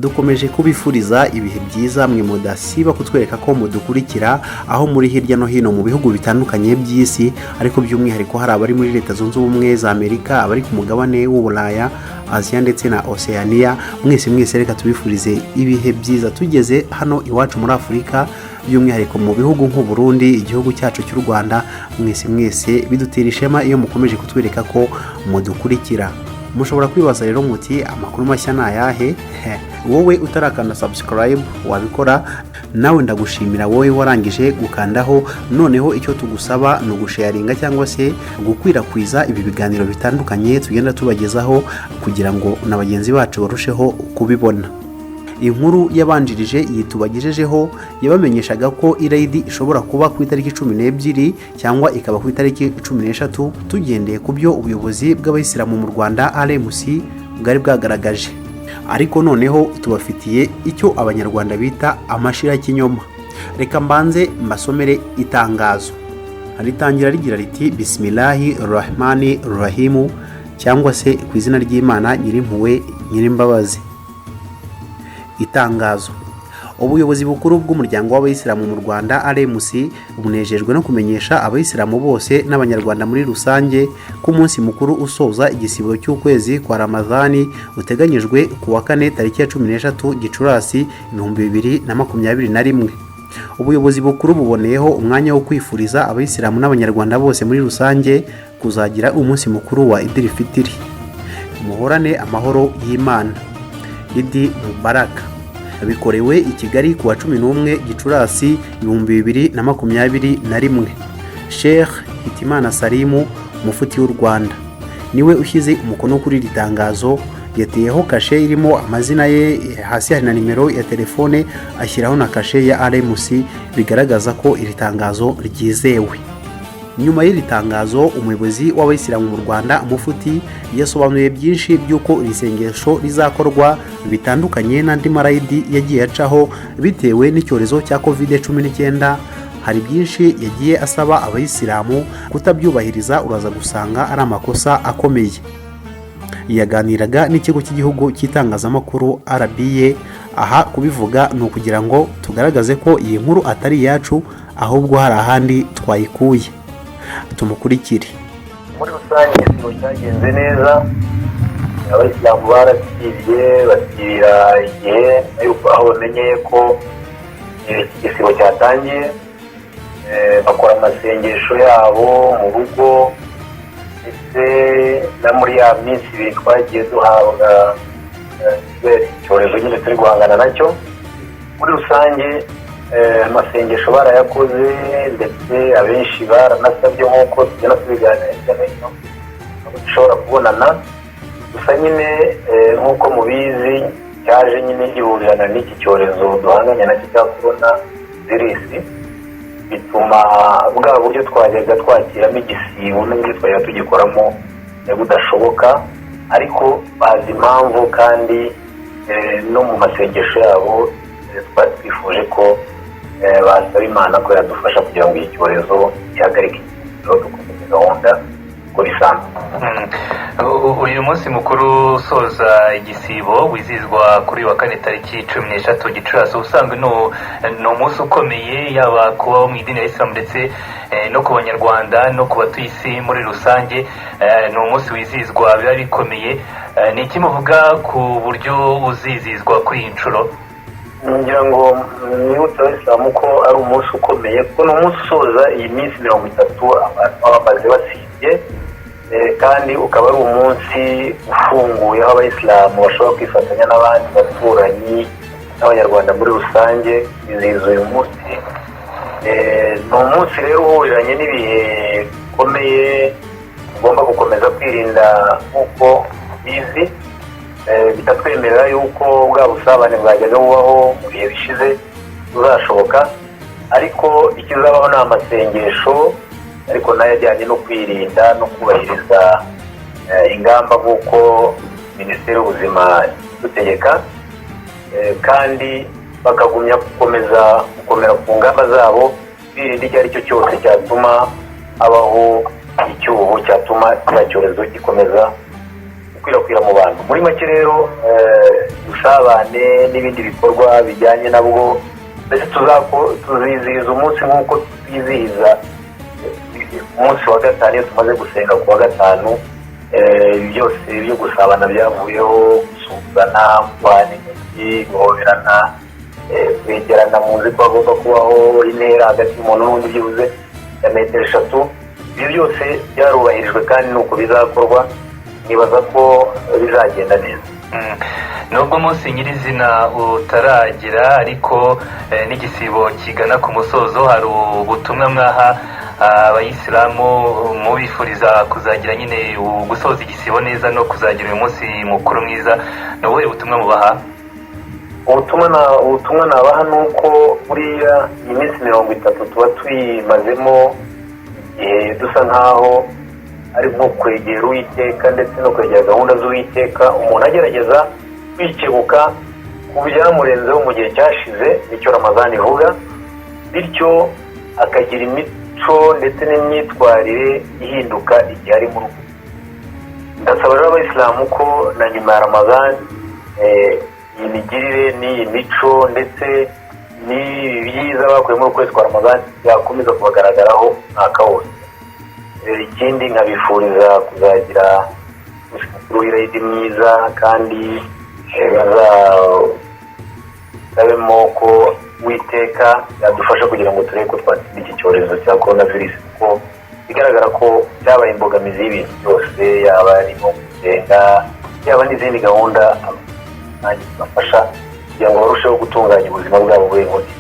Dukomeje kubifuriza ibihe byiza mwe mudasiba kutwereka ko mudukurikira aho muri hirya no hino mu bihugu bitandukanye by'isi, ariko by'umwihariko hari abari muri Leta Zunze Ubumwe za Amerika, abari ku mugabane w'Uburaya, Aziya ndetse na Oceania. Mwese mwese reka tubifurize ibihe byiza. Tugeze hano iwacu muri Afurika, by'umwihariko mu bihugu nk'u Burundi, igihugu cyacu cy'u Rwanda, mwese mwese bidutera ishema iyo mukomeje kutwereka ko mudukurikira. Mushobora kwibaza rero muti: "Amakuru mashya ni ayahe?" Wowe utarakanda subscribe wabikora, nawe ndagushimira. Wowe warangije gukandaho, noneho icyo tugusaba ni ugusharinga cyangwa se gukwirakwiza ibi biganiro bitandukanye tugenda tubagezaho, kugira ngo na bagenzi bacu barusheho kubibona. Inkuru yabanjirije iyi tubagejejeho yabamenyeshaga ko irayidi ishobora kuba ku itariki 12 cyangwa ikaba ku itariki 13, tugendeye ku byo ubuyobozi bw'Abayisilamu mu Rwanda, RMC, bwari bwagaragaje. Ariko noneho tubafitiye icyo Abanyarwanda bita amashirakinyoma. Reka mbanze mbasomere itangazo. Ritangira rigira riti: "Bisimilahi rahmani rahimu", cyangwa se ku izina ry'Imana Nyirimpuhwe Nyirimbabazi. Itangazo: Ubuyobozi bukuru bw'Umuryango w'Abayisilamu mu Rwanda, RMC, bunejejwe no kumenyesha Abayisilamu bose n'Abanyarwanda muri rusange ko umunsi mukuru usoza igisibo cy'ukwezi kwa Ramadhani uteganyijwe ku wa kane tariki ya 13 Gicurasi 2021. Ubuyobozi bukuru buboneyeho umwanya wo kwifuriza Abayisilamu n'Abanyarwanda bose muri rusange kuzagira umunsi mukuru wa Idiri Fitiri. Muhorane amahoro y'Imana. Idi Mubaraka. Bikorewe i Kigali ku wa 11 Gicurasi 2021. Sheikh Hitimana Salimu, Mufuti w'u Rwanda, niwe ushyize umukono kuri iri tangazo. Yateyeho kashe irimo amazina ye, hasi hari na nimero ya telefone, ashyiraho na kashe ya RMC, bigaragaza ko iri tangazo ryizewe. Nyuma y'iri tangazo, umuyobozi w'Abayisilamu mu Rwanda, Mufuti, yasobanuye byinshi by'uko iri sengesho rizakorwa bitandukanye n'andi marayidi yagiye acaho bitewe n'icyorezo cya COVID-19. Hari byinshi yagiye asaba Abayisilamu kutabyubahiriza, uraza gusanga ari amakosa akomeye. Yaganiraga n'Ikigo cy'Igihugu cy'Itangazamakuru, RBA. Aha kubivuga ni ukugira ngo tugaragaze ko iyi nkuru atari iyacu, ahubwo hari ahandi twayikuye. Tumukurikire. Muri rusange igisibo cyagenze neza. Abayisilamu barasibye, basibira igihe yuko aho bamenyeye ko iki gisibo cyatangiye, bakora amasengesho yabo mu rugo, ndetse na muri ya minsi 2 twagiye duhabwa kubera icyorezo nyine turi guhangana nacyo. Muri rusange amasengesho barayakoze, ndetse abenshi baranasabye nk'uko tugenda tubiganira hirya no hino abo dushobora kubonana. Gusa nyine nk'uko mubizi, cyaje nyine gihurirana n'iki cyorezo duhanganye nacyo cya korona virusi, bituma bwa buryo twajyaga twakiramo igisibo n'uburyo twajyaga tugikoramo budashoboka. Ariko bazi impamvu, kandi no mu masengesho yabo twari twifuje ko basaba Imana ko yadufasha kugira ngo iki cyorezo gihagarike, dukomeze gahunda uko bisanzwe. Uyu munsi mukuru usoza igisibo wizihizwa kuri wa kane tariki 13 Gicurasi, ubusanzwe ni umunsi ukomeye yaba kuba mu idini ya Isilamu ndetse no ku Banyarwanda no ku batuye isi muri rusange. Ni umunsi wizihizwa biba bikomeye. Ni iki muvuga ku buryo uzizihizwa kuri iyi nshuro? Ngira ngo nibutse Abayisilamu ko ari umunsi ukomeye, kuko ni umunsi usoza iyi minsi 30 abantu baba bamaze basibye, kandi ukaba ari umunsi ufunguye aho Abayisilamu bashobora kwifatanya n'abandi baturanyi n'Abanyarwanda muri rusange kwizihiza uyu munsi. Ni umunsi rero uhuriranye n'ibihe bikomeye, tugomba gukomeza kwirinda nk'uko bizi, bitatwemerera yuko bwa busabane bwajyaga bubaho mu bihe bishize buzashoboka. Ariko ikizabaho ni amasengesho, ariko nayo ajyanye no kwirinda no kubahiriza ingamba nk'uko Minisiteri y'Ubuzima idutegeka, kandi bakagumya gukomeza gukomera ku ngamba zabo, birinda icyo ari cyo cyose cyatuma habaho icyuho cyatuma kiriya cyorezo gikomeza gukwirakwira mu bantu. Muri make rero, ubusabane n'ibindi bikorwa bijyanye nabwo, mbese tuzizihiza umunsi nk'uko twizihiza umunsi wa gatanu iyo tumaze gusenga ku wa gatanu. Ibi byose byo gusabana byavuyeho, gusuhuzana, guhana intoki, guhoberana, kwegerana, muzi ko hagomba kubaho intera hagati y'umuntu n'undi byibuze ya metero 3. Ibyo byose byarubahirijwe kandi ni uko bizakorwa. Nibaza ko bizagenda neza. Nubwo umunsi nyirizina utaragera, ariko n'igisibo kigana ku musozo, hari ubutumwa mwaha abayisilamu mubifuriza kuzagira nyine gusoza igisibo neza no kuzagira uyu munsi mukuru mwiza? Ni ubuhe butumwa mubaha? Ubutumwa nabaha ni uko buriya iyi minsi 30 tuba tuyimazemo igihe dusa nkaho ari nko kwegera Uwiteka ndetse no kwegera gahunda z'Uwiteka, umuntu agerageza kwikebuka ku byamurenzeho mu gihe cyashize, nicyo Ramazani ivuga, bityo akagira imico ndetse n'imyitwarire ihinduka igihe ari mu rugo. Ndasaba rero abayisilamu ko na nyuma ya Ramazani iyi migirire n'iyi mico ndetse n'ibi byiza bakuye muri ukwezi kwa Ramazani byakomeza kubagaragaraho umwaka wose. Ikindi nkabifuriza kuzagira umunsi mukuru w'Irayidi mwiza, kandi bazasabemo ko Uwiteka yadufasha kugira ngo turebe ko twatsinda iki cyorezo cya korona virusi, kuko bigaragara ko cyabaye imbogamizi y'ibintu byose, yaba ari nko gusenga, yaba n'izindi gahunda bafasha kugira ngo barusheho gutunganya ubuzima bwabo buri munsi.